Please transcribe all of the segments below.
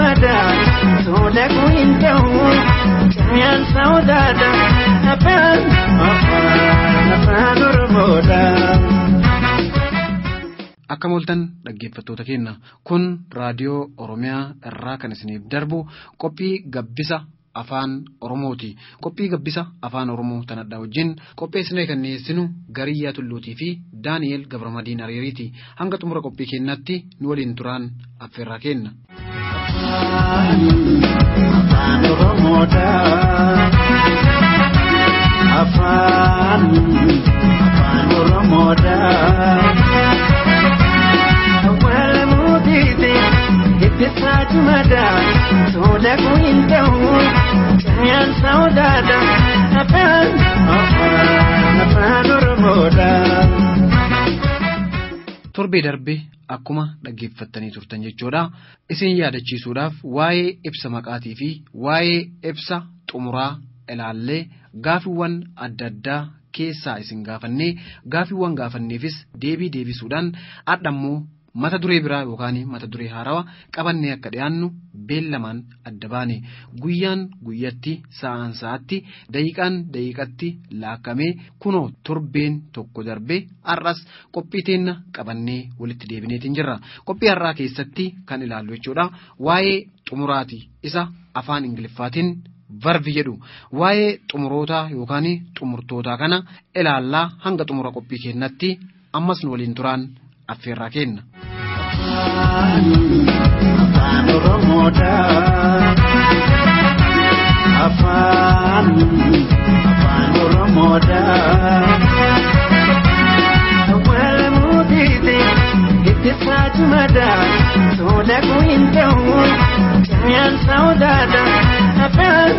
mada, soda kuintau, camian saudada, afaan afaan afaan Oromoodha. Akka mooltan dhaggeeffattoota keenya kun raadiyoo Oromiyaa irraa kan isiniif darbu qophii gabbisa afaan Oromooti. Qophii gabbisa afaan Oromoo tanadhaa wajjin qopheessinee kan dhiyeessinu Gariyyaa Tulluutii fi Daani'eel Gabramadiin Ariiriiti. Hanga xumura qophii keenyaatti nu waliin turaan affeerraa kenna. Afaan Oromoodha. Afaan afaan Oromoodha. Itti soda kuintau, camian saudada, afaan afaan afaan Oromoodha. Torbee darbe akkuma dhaggeeffattanii turtan jechuudha. Isin yaadachiisuudhaaf waa'ee ibsa maqaatii fi waa'ee ibsa xumuraa ilaallee gaafiiwwan adda addaa keessaa isin gaafannee gaafiiwwan gaafanneefis deebii deebisuudhaan adhammoo mata duree biraa yookaan mata duree haarawaa qabannee akka dhiyaannu beellamaan adda baane guyyaan guyyatti sa'aan sa'aatti daqiiqaan daqiiqatti laakkamee kunoo torbeen tokko darbee har'as qophii teenna qabannee walitti deebineetiin jirra. Qophii har'aa keessatti kan ilaallu jechuudha waa'ee xumuraati isa afaan Ingiliffaatiin verbi jedhu waa'ee xumurootaa yookaan xumurtootaa kana ilaallaa hanga xumura qophii keenyatti ammas nu waliin turaan affeerraa kenna. Afaan Oromoodha. Afaan afaan Oromoodha. Awwaala mootiiti itti saachumada soda kuintau, camian saudada, afaan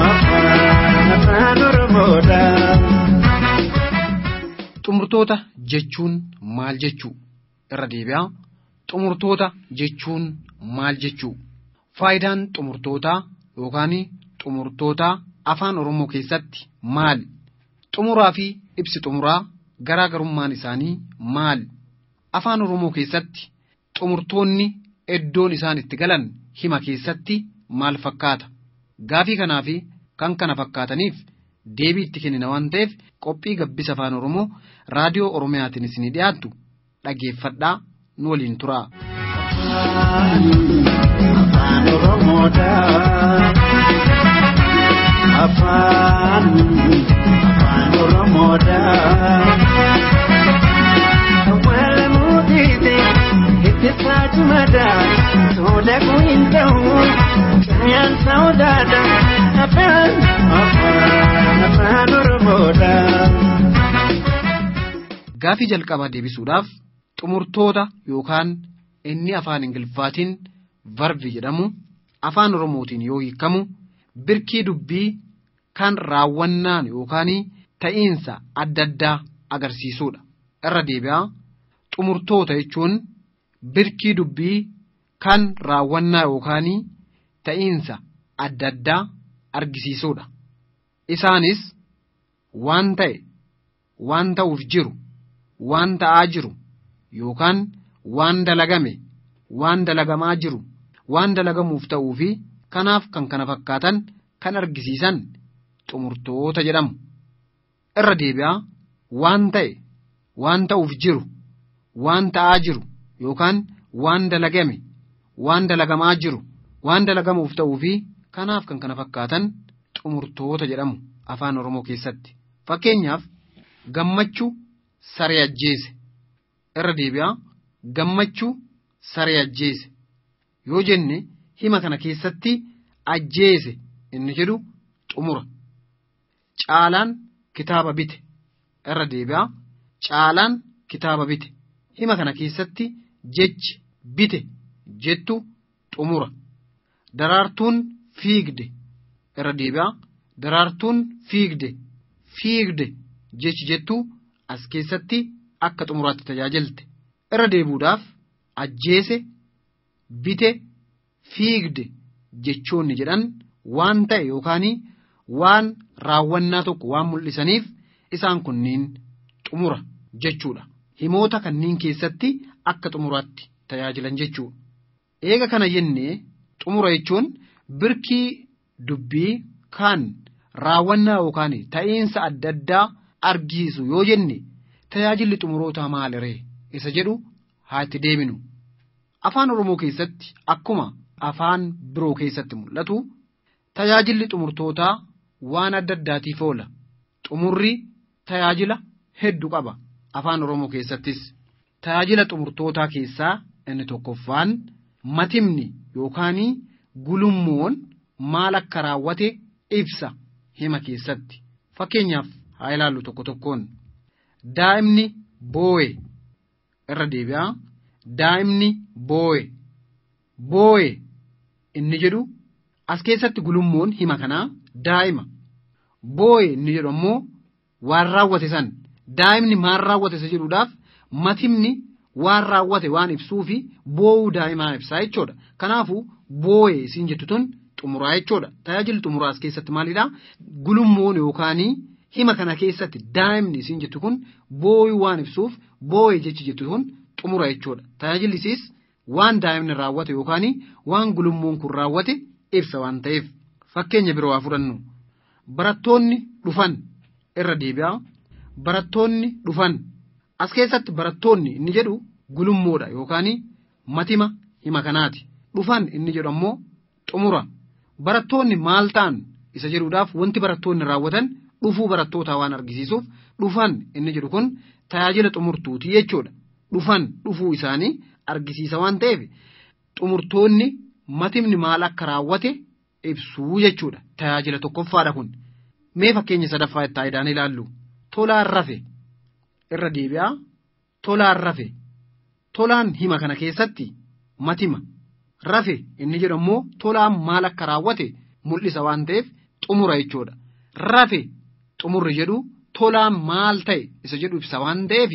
afaan afaan Oromoodha. Xumurtoota jechuun maal jechuu? Irra deebi'aa. Xumurtoota jechuun maal jechuu? Faayidaan xumurtootaa yookaan xumurtoota afaan Oromoo keessatti maali? Xumuraa fi ibsi xumuraa garaagarummaan isaanii maali? Afaan Oromoo keessatti xumurtoonni iddoon isaan itti galan hima keessatti maal fakkaata? Gaafii kanaa fi kan kana fakkaataniif deebii itti kennina waan ta'eef qophii gabbisa afaan Oromoo raadiyoo Oromiyaatiin isinii dhiyaattu dhaggeeffadhaa nu waliin turaa. Afaan Oromoodha. Afaan afaan Oromoodha. Awwaala mootiiti itti saachumada soda kuintau, camian saudada, afaan afaan afaan Oromoodha. Gaafii jalqabaa deebisuudhaaf xumurtoota yookaan inni afaan Ingiliffaatiin verbi jedhamu afaan Oromootiin yoo hiikamu birkii dubbii kan raawwannaan yookaan ta'iinsa adda addaa agarsiisudha. Irra deebi'aa xumurtoota jechuun birkii dubbii kan raawwannaa yookaan ta'iinsa adda addaa argisiisudha. Isaanis waan ta'e, waan ta'uuf jiru, waan ta'aa jiru yookaan waan dalagame, waan dalagamaa jiru, waan dalagamuuf ta'uu fi kanaaf kan kana fakkaatan kan argisiisan xumurtoota jedhamu. Irra deebi'aa waan ta'e, waan ta'uuf jiru, waan ta'aa jiru yookaan waan dalagame, waan dalagamaa jiru, waan dalagamuuf ta'uu fi kanaaf kan kana fakkaatan xumurtoota jedhamu afaan Oromoo keessatti. Fakkeenyaaf gammachuu saree ajjeese. Irra deebi'aa gammachuu saree ajjeese yoo jenne hima kana keessatti ajjeese inni jedhu xumura. Caalaan kitaaba bite. Irra deebi'aa caalaan kitaaba bite. Hima kana keessatti jechi bite jettu xumura. Daraartuun fiigde. Irra deebi'aa daraartuun fiigde. Fiigde jechi jettu as keessatti akka xumuraatti tajaajilte. Irra deebi'uudhaaf ajjeese, bite, fiigde jechoonni jedhan waan ta'e yookaan waan raawwannaa tokko waan mul'isaniif isaan kunniin xumura jechuudha. Himoota kanneen keessatti akka xumuraatti tajaajilan jechuudha. Eega kana jennee Xumura jechuun birkii dubbii kan raawwannaa yookaan ta'iinsa adda addaa argisiisu yoo jenne tajaajilli xumurootaa maaliree isa jedhu haa itti deebinu. Afaan Oromoo keessatti akkuma afaan biroo keessatti mul'atu tajaajilli xumurtootaa waan adda addaatiif oola. Xumurri tajaajila hedduu qaba. Afaan Oromoo keessattis tajaajila xumurtootaa keessaa inni tokkoffaan matimni yookaan gulummoon maal akka raawwate ibsa hima keessatti. Fakkeenyaaf haa ilaallu tokko tokkoon. Daa'imni boo'e irra deebi'aa. Daa'imni boo'e. Boo'e inni jedhu as keessatti gulummoon hima kanaa daa'ima. Boo'e inni jedhu ammoo waan raawwate san daa'imni maal raawwate isa jedhuudhaaf matimni waan raawwate waan ibsuu fi boo'uu daa'imaa ibsaa jechuudha. Kanaafuu boo'e isiin jettu tun xumuraa jechuudha. Tajaajilli xumuraa as keessatti maalidhaa? Gulummoon yookaan hima kana keessatti daa'imni isiin jettu kun boo'uu waan ibsuuf boo'e jechi jettu kun xumura jechuudha. Tajaajilli isiis waan daa'imni raawwate yookaan waan gulummoon kun raawwate ibsa waan ta'eef. Fakkeenya biroo haa fudhannu. Barattoonni dhufan irra deebi'aa. Barattoonni dhufan. As keessatti barattoonni inni jedhu gulummoodha yookaan matima hima kanaati. Dhufan inni jedhu ammoo xumura. Barattoonni maal ta'an isa jedhuudhaaf wanti barattoonni raawwatan dhufuu barattootaa waan argisiisuuf dhufan inni jedhu kun tajaajila xumurtuuti jechuudha. Dhufan dhufuu isaanii argisiisa waan ta'eef xumurtoonni matimni maal akka raawwate ibsuu jechuudha. Tajaajila tokkoffaadha kun. Mee fakkeenya sadaffaa itti aayidaan ilaallu. Tolaan rafe irra deebi'aa. Tolaan rafe. Tolaan hima kana keessatti matima. Rafe inni jedhu ammoo tolaan maal akka raawwate mul'isa waan ta'eef xumura jechuudha. Rafe xumurri jedhu tolaan maal ta'e isa jedhu ibsa waan ta'eef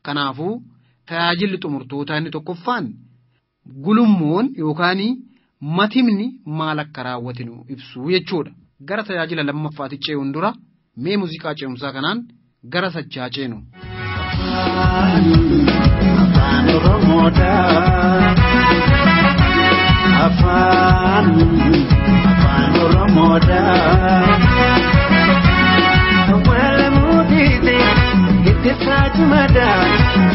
kanaafuu tajaajilli xumurtootaa inni tokkoffaan gulummoon yookaan matimni maal akka raawwate nu ibsu jechuudha. Gara tajaajila lammaffaatti ce'uun dura mee muuziqaa ce'umsaa kanaan gara sachaa ceenu. Afaan Oromoodhaa. Afaan Oromoodhaa. Awwaala muutiite itti saacumadhaa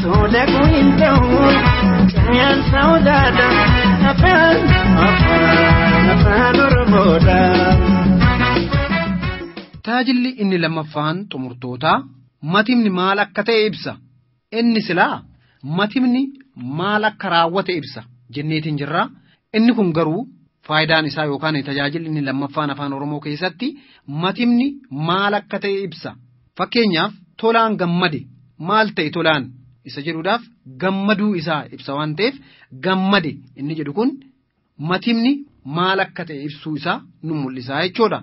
soda kun hin ta'u caayaan saawwaadha. Afaan Afaan Oromoodhaa. Tajaajilli inni lammaffaan xumurtootaa matimni maal akka ta'e ibsa. Inni silaa matimni maal akka raawwate ibsa jenneetiin jirra. Inni kun garuu faayidaan isaa yookaan tajaajilli inni lammaffaan afaan Oromoo keessatti matimni maal akka ta'e ibsa. Fakkeenyaaf tolaan gammade maal ta'e tolaan isa jedhuudhaaf gammaduu isaa ibsa waan ta'eef gammade inni jedhu kun matimni maal akka ta'e ibsuu isaa nu mul'isa jechuudha.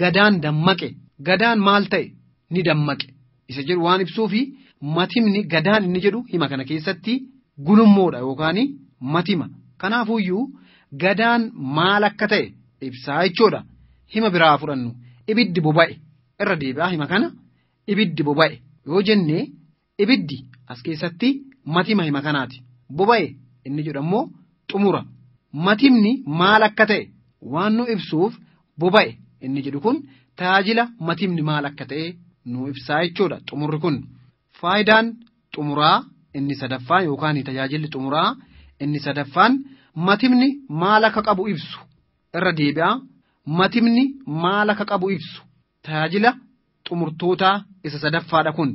Gadaan dammaqe gadaan maal ta'e ni dammaqe isa jedhu waan ibsuu fi matimni gadaan inni jedhu hima kana keessatti gulummoodha yookaan matima. Kanaafuyyuu gadaan maal akka ta'e ibsaa jechuudha. Hima biraa fudhannu ibiddi boba'e irra deebi'aa hima kana ibiddi boba'e yoo jenne ibiddi as keessatti matima hima kanaati. Boba'e inni jedhu ammoo xumura. Matimni maal akka ta'e waan nu ibsuuf boba'e inni jedhu kun tajaajila matimni maal akka ta'e nu ibsaa jechuudha xumurri kun. Faayidaan xumuraa inni sadaffaan yookaan tajaajilli xumuraa inni sadaffaan matimni maal akka qabu ibsu irra deebi'aa. Matimni maal akka qabu ibsu tajaajila xumurtootaa isa sadaffaadha kun.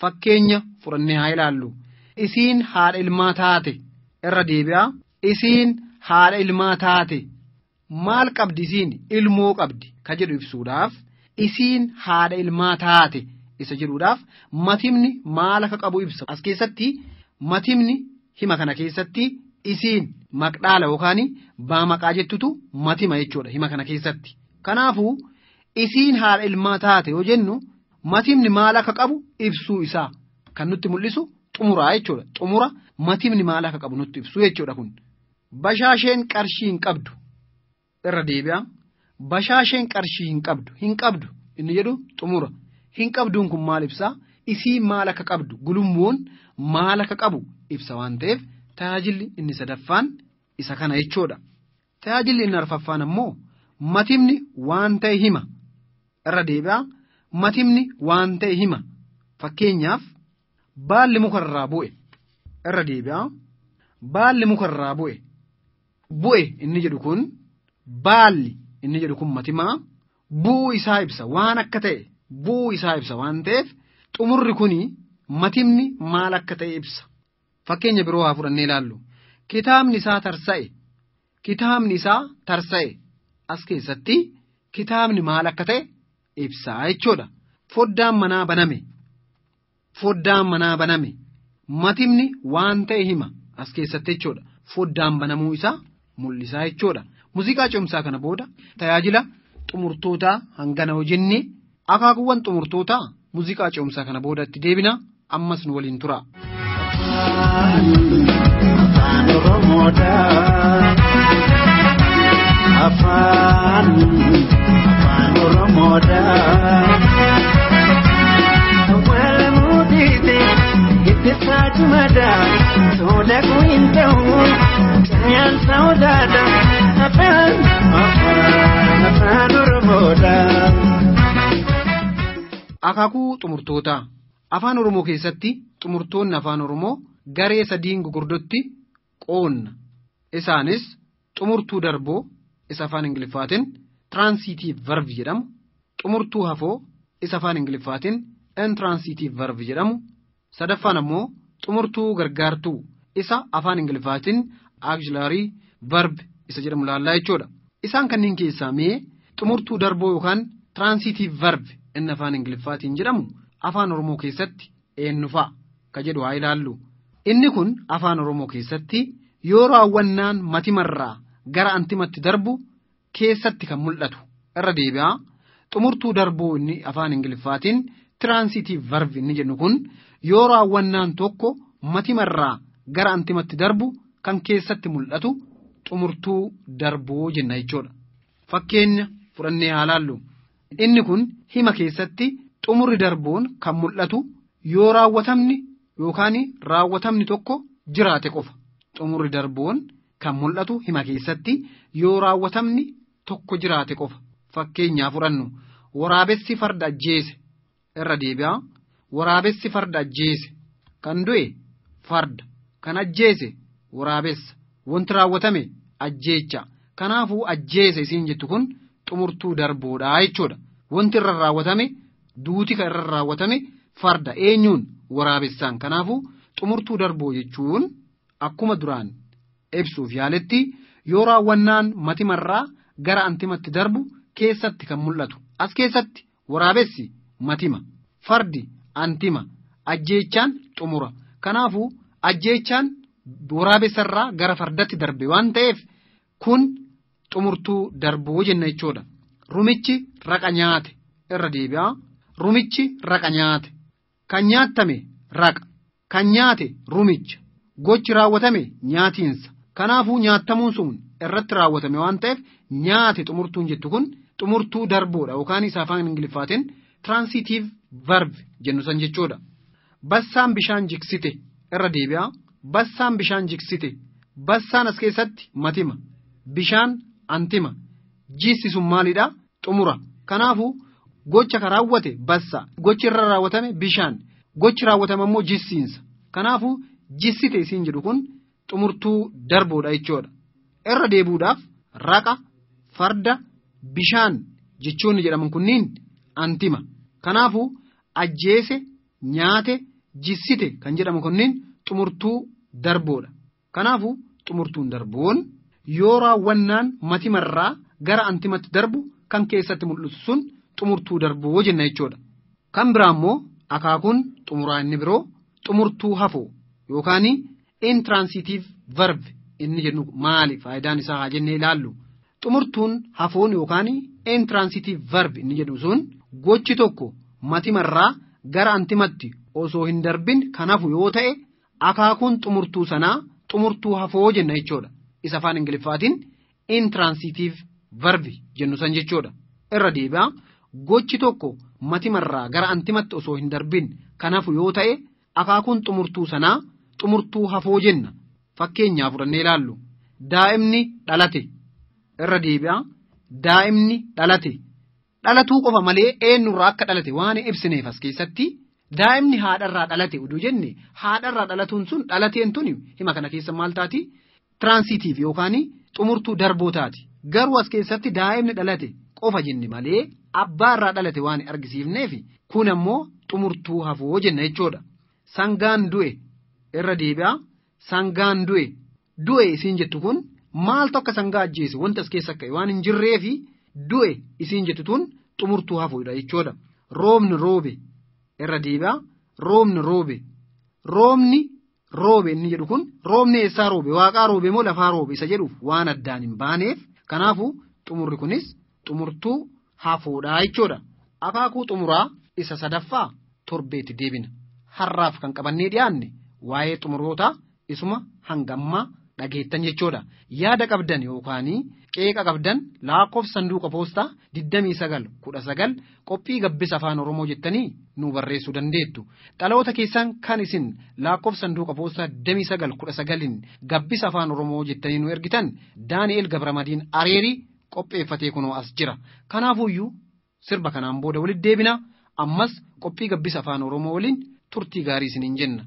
Fakkeenya fudhannee haa ilaallu. Isiin haadha ilmaa taate irra deebi'aa. Isiin haadha ilmaa taate maal qabdi isiin ilmoo qabdi ka jedhu ibsuudhaaf isiin haadha ilmaa taate isa jedhuudhaaf matimni maal akka qabu ibsa. As keessatti matimni hima kana keessatti isiin maqdhaala yookaan baamaqaa jettutu matima jechuudha hima kana keessatti. Kanaafuu isiin haadha ilmaa taate yoo jennu matimni maal akka qabu ibsuu isaa kan nutti mul'isu xumuraa jechuudha. Xumura matimni maal akka qabu nutti ibsu jechuudha kun. Bashaasheen qarshii hin qabdu irra deebi'a. Bashaasheen qarshii hin qabdu hin qabdu inni jedhu xumura. Hin qabduun kun maal ibsaa? Isiin maal akka qabdu gulummoon maal akka qabu ibsa waan ta'eef tajaajilli inni sadaffaan isa kana jechuudha. Tajaajilli inni arfaffaan ammoo matimni waan ta'e hima. Irra deebi'a. Matimni waan ta'e hima. Fakkeenyaaf baalli mukarraa bu'e. Irra deebi'a. Baalli mukarraa bu'e. Bu'e inni jedhu kun baalli inni jedhu kun matimaa bu'uu isaa ibsa waan akka ta'e bu'uu isaa ibsa waan ta'eef xumurri kuni matimni maal akka ta'e ibsa. Fakkeenya biroo haa fudhannee ilaallu. Kitaabni isaa tarsa'e. Kitaabni isaa tarsa'e. As keessatti kitaabni maal akka ta'e ibsaa jechuudha. Foddaan manaa baname. Foddaan manaa baname. Matimni waan ta'e hima as keessatti jechuudha. Foddaan banamuu isaa mul'isaa jechuudha. Muuziqaa cimsaa kana booda tajaajila xumurtootaa hangana hojjennee akaakuuwwan xumurtootaa muuziqaa cimsaa kana booda itti deebina ammas nu waliin tura. Afaan Oromoodhaa. Afaan Oromoodhaa. Awwaalamuu dhiite itti saacumadhaa tola hin ta'u caayaan saawwaadhaa afaan afaan Oromoodhaa. Akaakuu xumurtootaa. Afaan Oromoo keessatti xumurtoonni afaan Oromoo garee sadiin gurguddotti qoonna. Isaanis xumurtuu darboo isa afaan Ingiliffaatiin transitive verb jedhamu, xumurtuu hafoo isa afaan Ingiliffaatiin intransitive verb jedhamu, sadaffaan ammoo xumurtuu gargaartuu isa afaan Ingiliffaatiin auxiliary verb isa jedhamu laallaa jechuudha. Isaan kanneen keessaa mee xumurtuu darboo yookaan transitive verb inni afaan Ingiliffaatiin jedhamu afaan Oromoo keessatti eenyu fa'a ka jedhu haa ilaallu. Inni kun afaan Oromoo keessatti yoo raawwannaan matimarraa gara antimatti darbu keessatti kan mul'atu. Irra deebi'aa xumurtuu darboo inni afaan Ingiliffaatiin transitive verb inni jennu kun yoo raawwannaan tokko matimarraa gara antimatti darbu kan keessatti mul'atu xumurtuu darboo jenna jechuudha. Fakkeenya fudhannee haa laallu. Inni kun hima keessatti xumurri darboon kan mul'atu yoo raawwatamni yookaan raawwatamni tokko jiraate qofa. Xumurri darboon kan mul'atu hima keessatti yoo raawwatamni tokko jiraate qofa. Fakkeenyaa fudhannu waraabessi farda ajjeese. Irra deebi'aa waraabessi farda ajjeese. Kan du'e farda, kan ajjeese waraabessa, wanti raawwatame ajjeecha. Kanaafuu ajjeese isiin jettu kun xumurtuu darboodhaa jechuudha. Wanti irra raawwatame duuti kan irra raawwatame farda eenyuun waraabessaan. Kanaafuu xumurtuu darboo jechuun akkuma duraan ibsuuf yaaletti yoo raawwannaan matimarraa gara antimatti darbu keessatti kan mul'atu. As keessatti waraabessi matima, fardi antima, ajjeechaan xumura. Kanaafuu ajjeechaan waraabessarraa gara fardatti darbe waan ta'eef kun xumurtuu darboo jenna jechuudha. Rumichi raqa nyaate. Irra deebi'aa. Rumichi raqa nyaate. Kan nyaattame raqa. Kan nyaate rumicha. Gochi raawwatame nyaatiinsa. Kanaafuu nyaattamuun sun irratti raawwatame waan ta'eef nyaate xumurtuun jettu kun xumurtuu darboodha yookaan isa afaan Ingiliffaatiin transitive verb jennu san jechuudha. Bassaan bishaan jigsite. Irra deebi'aa. Bassaan bishaan jigsite. Bassaan as keessatti matima. Bishaan antima. Jissi sun maalidha? Xumura. Kanaafuu gocha kan raawwate bassa. Gochi irra raawwatame bishaan. Gochi raawwatame ammoo jissiinsa. Kanaafuu jissite isiin jedhu kun xumurtuu darboodha jechuudha. Irra deebuudhaaf raqa, farda, bishaan jechoonni jedhaman kunniin antima. Kanaafuu ajjeese, nyaate, jissite kan jedhamu kunniin xumurtuu darboodha. Kanaafuu xumurtuun darboon yoo raawwannaan matimarraa gara antimatti darbu kan keessatti mul'atu sun xumurtuu darboo jenna jechuudha. Kan biraa immoo akaakuun xumuraa inni biroo xumurtuu hafoo yookaan intransitive verb inni jennu maali faayidaan isaa haa jennee ilaallu. Xumurtuun hafoon yookaan intransitive verb inni jedhu sun gochi tokko matimarraa gara antimatti osoo hin darbin kan hafu yoo ta'e akaakuun xumurtuu sanaa xumurtuu hafoo jenna jechuudha. Isa afaan Ingiliffaatiin intransitive verb jennu san jechuudha. Irra deebi'aa gochi tokko matimarraa gara antimatti osoo hin darbin kan hafu yoo ta'e akaakuun xumurtuu sanaa xumurtuu hafoo jenna. Fakkeenyaa fudhannee ilaallu. Daa'imni dhalate. Irra deebi'a. Daa'imni dhalate. Dhalatuu qofa malee eenyurraa akka dhalate waan ibsineef as keessatti daa'imni haadharraa dhalate oduu jenne haadharraa dhalatuun sun dhalateen tuni hima kana keessa maal taati? Tiraansiitiif yookaan xumurtuu darboo taati. Garuu as keessatti daa'imni dhalate qofa jenne malee abbaarraa dhalate waan argisiifneef kun ammoo xumurtuu hafoo jenna jechuudha. Sangaan du'e irra deebi'a. Sangaan du'e. Du'e isiin jettu kun maaltu akka sangaa ajjeese wanta as keessa akka waan hin jirreefi du'e isiin jettu tun xumurtuu hafuudha jechuudha. Roobni roobe irra deebi'a. Roobni roobe. Roobni roobe inni jedhu kun roobni eessaa roobe waaqaa roobe moo lafaa roobe isa jedhuuf waan addaan hin baaneef kanaafuu xumurri kunis xumurtuu hafuudha jechuudha. Akaakuu xumuraa isa sadaffaa torbeetti deebina. Har'aaf kan qabannee dhiyaanne waa'ee xumuroota isuma hangammaa dhageettan jechuudha. Yaada qabdan yookaan qeeqa qabdan lakkoofsa sanduuqa poostaa 2919 qophii gabbisa afaan Oromoo jettanii nu barreessuu dandeettu. Dhaloota keessan kan isin lakkoofsa sanduuqa poostaa 2919 gabbisa afaan Oromoo jettanii nu ergitan Daani'el Gabramadiin Areerii qopheeffatee kunoo as jira. Kanaafuyyuu sirba kanaan booda walitti deebina. Ammas qophii gabbisa afaan Oromoo waliin turtii gaarii isiniin jenna.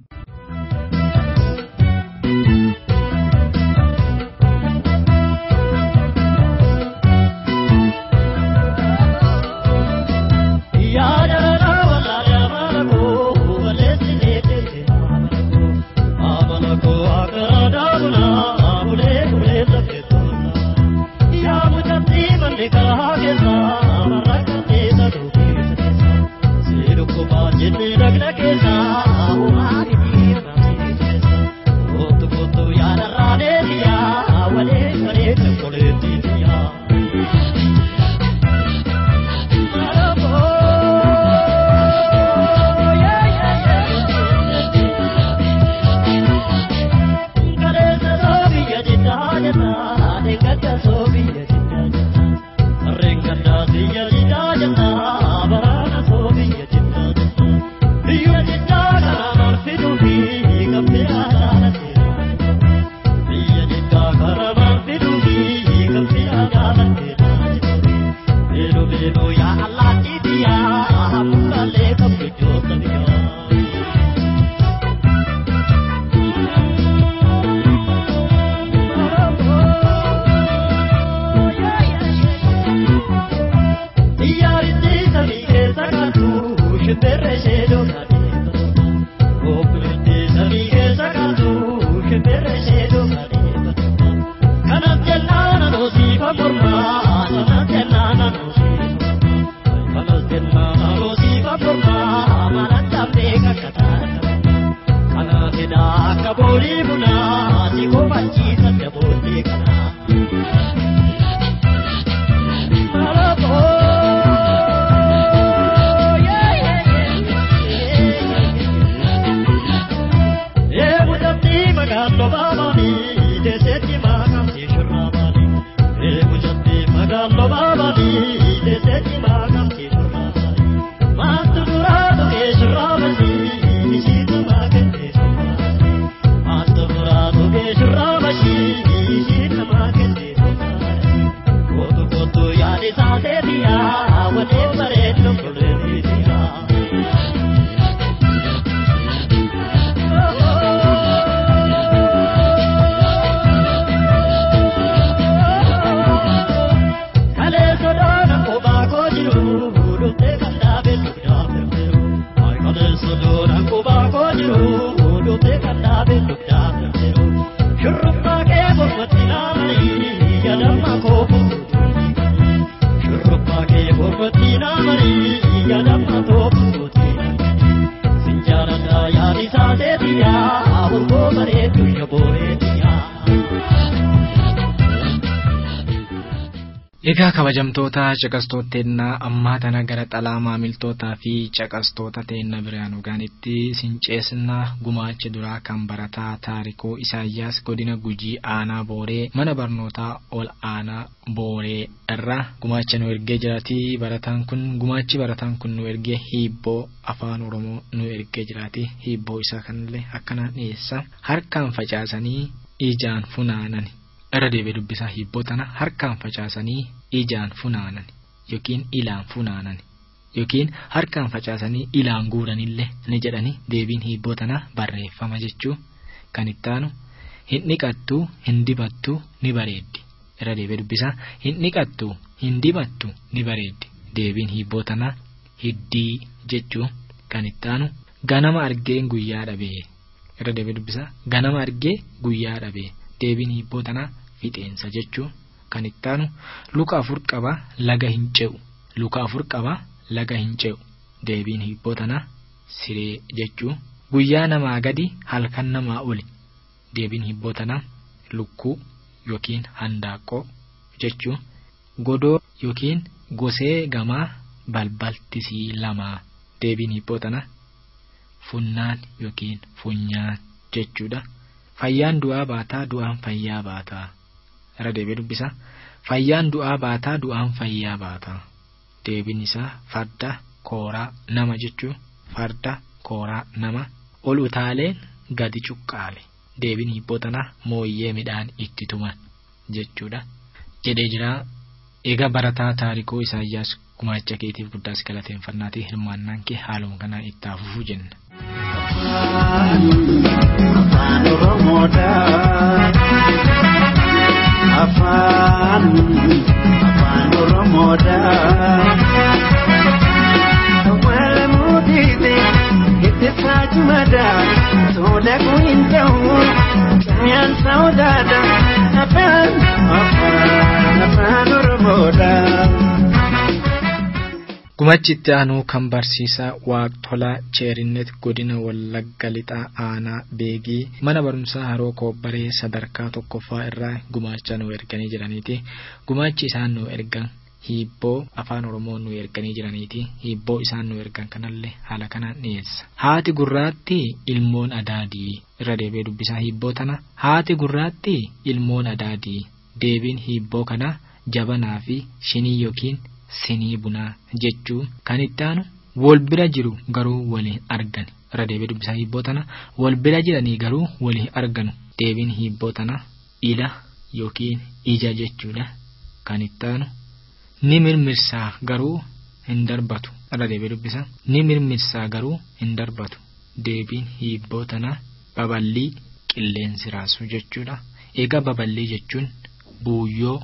Egaa kabajamtoota caqastoota teennaa ammaa tana gara xalaa maamiltootaa fi caqastoota teenna biraan ogaanitti sinceesna gumaacha duraa kan barataa Taarikuu Isaayyaas godina Gujii aanaa Booree mana barnootaa ol aanaa Booree irraa gumaacha nu ergee jiraati. Barataan kun gumaachi barataan kun nu ergee hiibboo afaan Oromoo nu ergee jiraati. Hiibboo isaa kanallee akkanaan dhiyeessa. Harkaan facaasanii ijaan funaanani. Irra deebi'ee dubbisaa hiibboo tana harkaan facaasanii ijaan funaanan yookiin ilaan funaanan yookiin harkaan facaasanii ilaan guuranillee ni jedhani. Deebiin hiibboo tanaa barreeffama jechuu. Kan itti aanu hin dhiqattu hin dibattu ni bareeddi. Irra deebi'ee dubbisaa hin dhiqattu hin dibattu ni bareeddi. Deebiin hiibboo tanaa hiddii jechuu. Kan itti aanu ganama argeen guyyaa dhabee. Irra deebi'ee dubbisaa ganama argee guyyaa dhabee. Deebiin hiibboo tanaa fixeensa jechuu. Kan itti aanu luka 4 qaba laga hin ce'u. Luka 4 qaba laga hin ce'u. Deebiin hiibboo tanaa siree jechuu. Guyyaa namaa gadi halkan namaa oli. Deebiin hiibboo tanaa lukkuu yookiin handaaqqoo jechuu. Godoo yookiin gosee gamaa balbaltisii lamaa. Deebiin hiibboo tanaa funnaan yookiin funyaan jechuudha. Fayyaan du'aa baataa du'aan fayyaa baataa. Irra deebi'ee dubbisaa. Fayyaan du'aa baataa du'aan fayyaa baataa. Deebiin isaa farda kooraa nama jechuu. Farda kooraa nama. Ol utaaleen gadi cuqqaale. Deebiin hiibboo tanaa mooyyee midhaan itti tuman jechuudha. Jedhee jira. Egaa barataa Taarikuu Isaayyaas gumaacha keetiif guddaas galateeffannaatii hirmaannaan kee haaluma kanaan itti fufuu jenna. Afaan Oromoodha. Afaan Oromoodha. Awwaala mootiite itti saajumada tola hin ta'u cayaan saawdaadha. Afaan Afaan Oromoodha. Gumaachi itti aanu kan barsiisaa Waaqtolaa Cheerinnet godina Wallagga Lixaa Aanaa Beegii mana barumsaa Haroo Koobbaree sadarkaa 1ffaa irraa gumaacha nu erganii jiraniiti. Gumaachi isaan nu ergan hiibboo afaan Oromoo nu erganii jiraniiti. Hiibboo isaan nu ergan kanallee haala kanaan dhiyeessa. Haati gurraatti ilmoon adaadii. Irra deebi'ee dubbisaa hiibboo tana. Haati gurraatti ilmoon adaadii. Deebiin hiibboo kana jabanaa fi shinii yookiin sinii bunaa jechuu. Kan itti aanu wal bira jiru garuu waliin argan. Irra deebi'ee dubbisaa hiibboo tana. Wal bira jiranii garuu waliin arganu. Deebiin hiibboo tana ila yookiin ija jechuudha. Kan itti aanu ni mirmirsaa garuu hin darbatu. Irra deebi'ee dubbisaa ni mirmirsaa garuu hin darbatu. Deebiin hiibboo tana babal'ii qilleensi raasu jechuudha. Egaa babal'ii jechuun buuyyoo,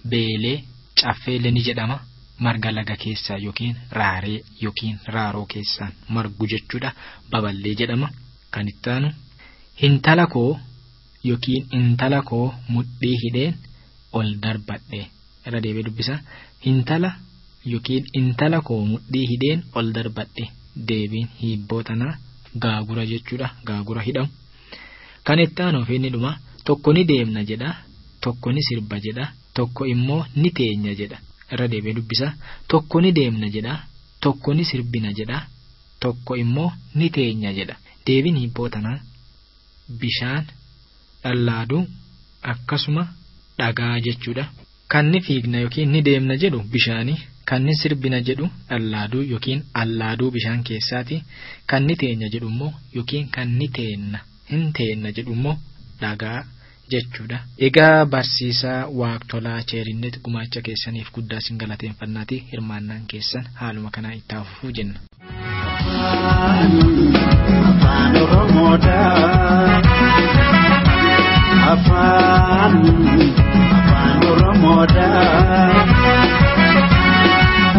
beelee, caffeelee ni jedhama. Marga laga keessaa yookiin raaree yookiin raaroo keessaan margu jechuudha. Babal'ee jedhama. Kan itti aanu hintala koo yookiin intala koo mudhii hidheen ol darbadhe. Irra deebi'ee dubbisaa. Hintala yookiin intala koo mudhii hidheen ol darbadhe. Deebiin hiibboo tanaa gaagura jechuudha. Gaagura hidhamu. Kan itti aanu fi inni dhuma tokko ni deemna jedha, tokko ni sirba jedha, tokko immoo ni teenya jedha. Irra deebi'ee dubbisaa. Tokko ni deemna jedha, tokko ni sirbina jedha, tokko immoo ni teenya jedha. Deebiin hiibboo tanaa bishaan, dhallaaduu akkasuma dhagaa jechuudha. Kan ni fiigna yookiin ni deemna jedhu bishaani, kan ni sirbina jedhu dhallaaduu yookiin allaaduu bishaan keessaati, kan ni teenya jedhu immoo yookiin kan ni teenna hin teenna jedhu immoo dhagaa jechuudha. Egaa barsiisaa Waaqtolaa Cheerinnet gumaacha keessaniif guddaa sin galateeffannaati. Hirmaannaan keessan haaluma kanaan itti fufuu jenna. Afaan Oromoodha. Afaan Oromoodha.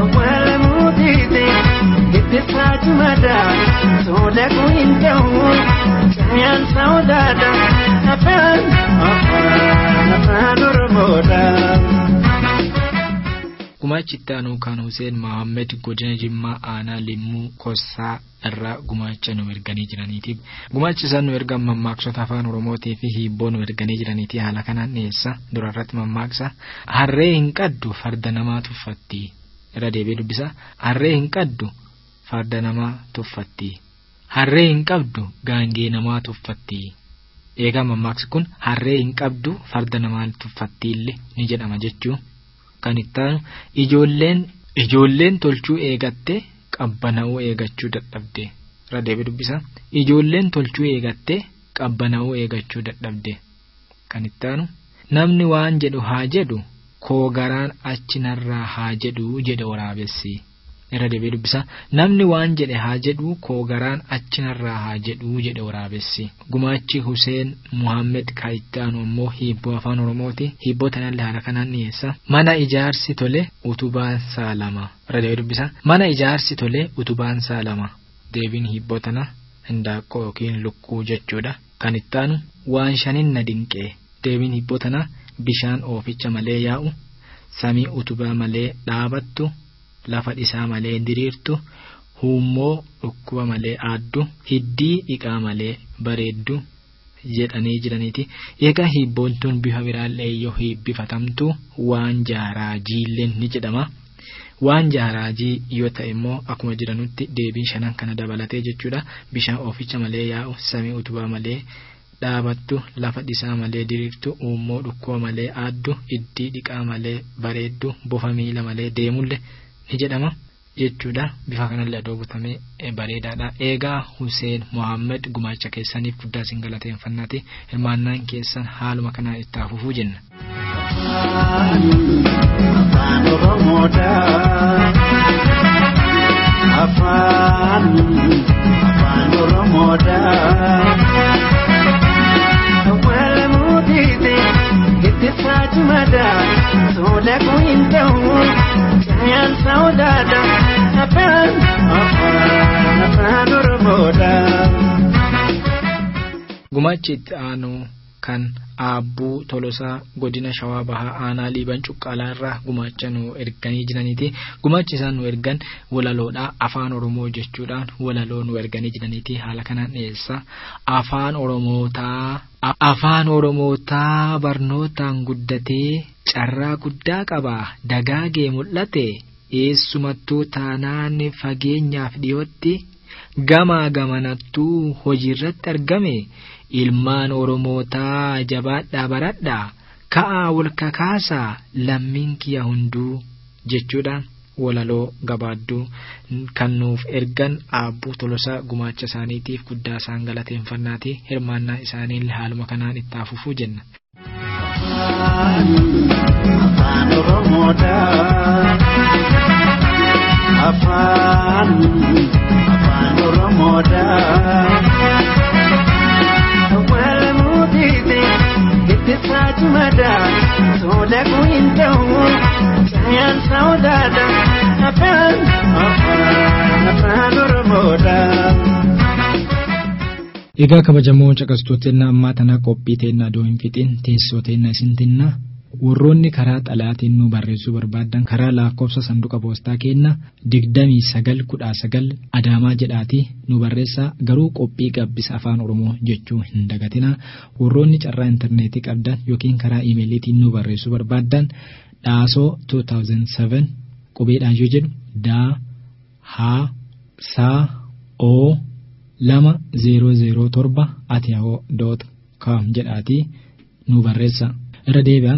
Awwaala mootiite itti saajumada tola hin ta'u cayaan saawdaadha. Afaan Afaan Oromoodha. Gumaachi itti aanu kan Hussein Mohammed godina Jimmaa Aanaa Limmuu Kossaa irraa gumaacha nu erganii jiraniiti. Gumaachi isaan nu ergan mammaaksota afaan Oromootii fi hiibboo nu erganii jiraniiti. Haala kanaan dhiyeessa. Durarratti mammaaksa. Harree hin qaddu farda namaa tuffatti. Irra deebi'ee dubbisa. Harree hin qaddu farda namaa tuffatti. Harree hin qabdu gaangee namaa tuffatti. Egaa mammaaksi kun harree hin qabdu farda namaa tuffatti illee ni jedhama jechuu. Kan itti aanu ijoolleen tolchuu eegatte qabbanaa'uu eegachuu dadhabde. Irra deebi'ee dubbisa. Ijoolleen tolchuu eegatte qabbanaa'uu eegachuu dadhabde. Kan itti aanu Namni waan jedhu haa jedhu koo garaan achi narraa haa jedhu jedhe waraabessi. Irra deebi'ee dubbisa. Namni waan jedhe haa jedhu koo garaan achi narraa haa jedhu jedhe waraabessi. Gumaachi Huseen Muhammed Kaayittaanu immoo hiibboo afaan Oromooti. Hiibboo tanallee haala kanaan dhiyeessa. Mana ijaarsi tole utubaan saalama. Irra deebi'ee dubbisa. Mana ijaarsi tole utubaan saalama. Deebiin hiibboo tana hindaaqqoo yookiin lukkuu jechuudha. Kan ittaanu waan shanin na dinqee. Deebiin hiibboo tana bishaan ooficha malee yaa'u, samii utubaa malee dhaabattu, lafa dhisaa malee diriirtu, huummoo dhukkuba malee aaddu, hiddii dhiqaa malee bareeddu jedhanii jiraniiti. Egaa hiibboon tun bifa biraallee yoo hiibbifatamtu waan jaaraa jiilleen ni jedhama. Waan jaaraajii yoo ta'e immoo akkuma jiranutti deebiin shanan kana dabalatee jechuudha. Bishaan ooficha malee yaa'u, samii utubaa malee dhaabattu, lafa dhisaa malee diriirtu, uummoo dhukkuba malee aaddu, hiddii dhiqaa malee bareeddu, bofa miila malee deemullee ni jedhama jechuudha. Bifa kanallee adoo butamee bareedaadha. Eegaa Huseen Mohaammed gumaacha keessaniif guddaa isin galateeffannaati. Hirmaannaan keessan haaluma kanaan itti fufuu jenna. Afaan Oromoodha. Afaan Afaan Oromoodha. Awwaala mootiiti itti saajumada soda kun hin ta'u cayaan saawdaadha. Afaan Afaan Afaan Oromoodha. Gumaachi itti aanu kan Aabbuu Tolosaa godina Shawaa Bahaa aanaa Liiban Cuqqaalaa irraa gumaacha nu erganii jiraniiti. Gumaachi isaan nu ergan walaloodha. Afaan Oromoo jechuudhaan walaloo nu erganii jiraniiti. Haala kanaan dhiyeessa. Afaan Oromootaa Afaan Oromootaa barnootaan guddatee carraa guddaa qaba. Dagaagee mul'ate eessumattuu taanaan fageenyaaf dhiyootti gamaa gamanattuu hojiirratti argame. Ilmaan Oromootaa jabaadhaa baradhaa ka'aa wal kakaasaa lammiin kiyya hunduu jechuudhaan walaloo gabaadduu kan nuuf ergan Aabbuu Tolosaa gumaacha isaaniitiif guddaa isaan galateeffannaati. Hirmaannaa isaanii haaluma kanaan itti fufuu jenna. Afaan Oromoodha. Afaan Afaan Oromoodha. Awwaala mootiiti itti saajumada soda kun hin ta'u cayaan saawdaadha. Afaan Afaan Afaan Oromoodha. Egaa kabajamoo caqastoota ammaa tana qophii teennaa doo hin fixin teessoo teennaa isin tinnaa warroonni karaa xalayaatiin nu barreessuu barbaadan karaa lakkoofsa sanduqa poostaa keenna 2919 Adaamaa jedhaatii nu barreessaa. Garuu qophii gabbisa afaan Oromoo jechuu hin dagatinaa. Warroonni carraa intarneetii qabdan yookiin karaa iimeeliitiin nu barreessuu barbaadan dhaasoo 2007 qubeedhaan yoo jedhu daa haa saa oo 2007 @yahoo.com jedhaatii nu barreessa. Irra deebi'a.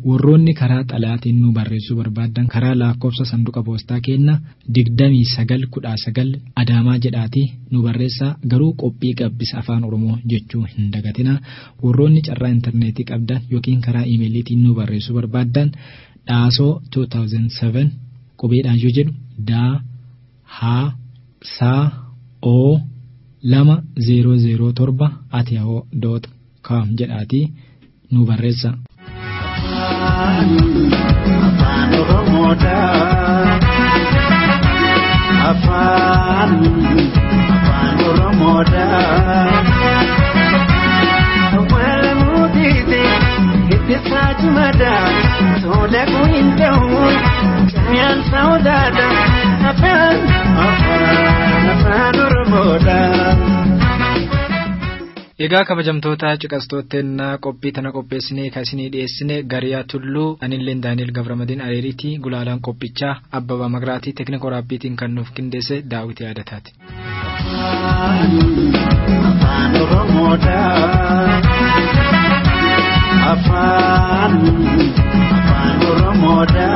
Warroonni karaa xalayaatiin nu barreessuu barbaadan karaa lakkoofsa sanduqa poostaa keenna 2919 Adaamaa jedhaatii nu barreessaa. Garuu qophii gabbisa afaan Oromoo jechuu hin dagatinaa. Warroonni carraa intarneetii qabdan yookiin karaa iimeeliitiin nu barreessuu barbaadan dhaasoo 2007 qubeedhaan yoo jedhu daa haa saa oo 2007 @yahoo.com jedhaatii nu barreessa. Afaan Oromoodha. Afaan Afaan Oromoodha. Awwaala mootiiti itti saajumada soda kun hin ta'u cayaan saawdaadha. Afaan Afaan Afaan Oromoodha. Egaa kabajamtoota caqastootteennaa qophii tana qopheessinee kan isinii dhiyeessine Gariyaa Tulluu, anilleen Daani'el Gabramadiin Areeriitii, gulaalaan qophichaa Abbabaa Magraatii, teeknika waraabbiitiin kan nuuf qindeesse Daawit Yaadataati. Afaan Oromoodha. Afaan Afaan Oromoodha.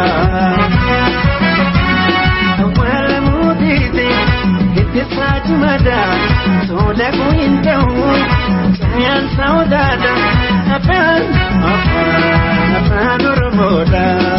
Awwaala mootiiti itti saajumada soda kun hin ta'u cayaan saawdaadha. Afaan Afaan Afaan Oromoodha.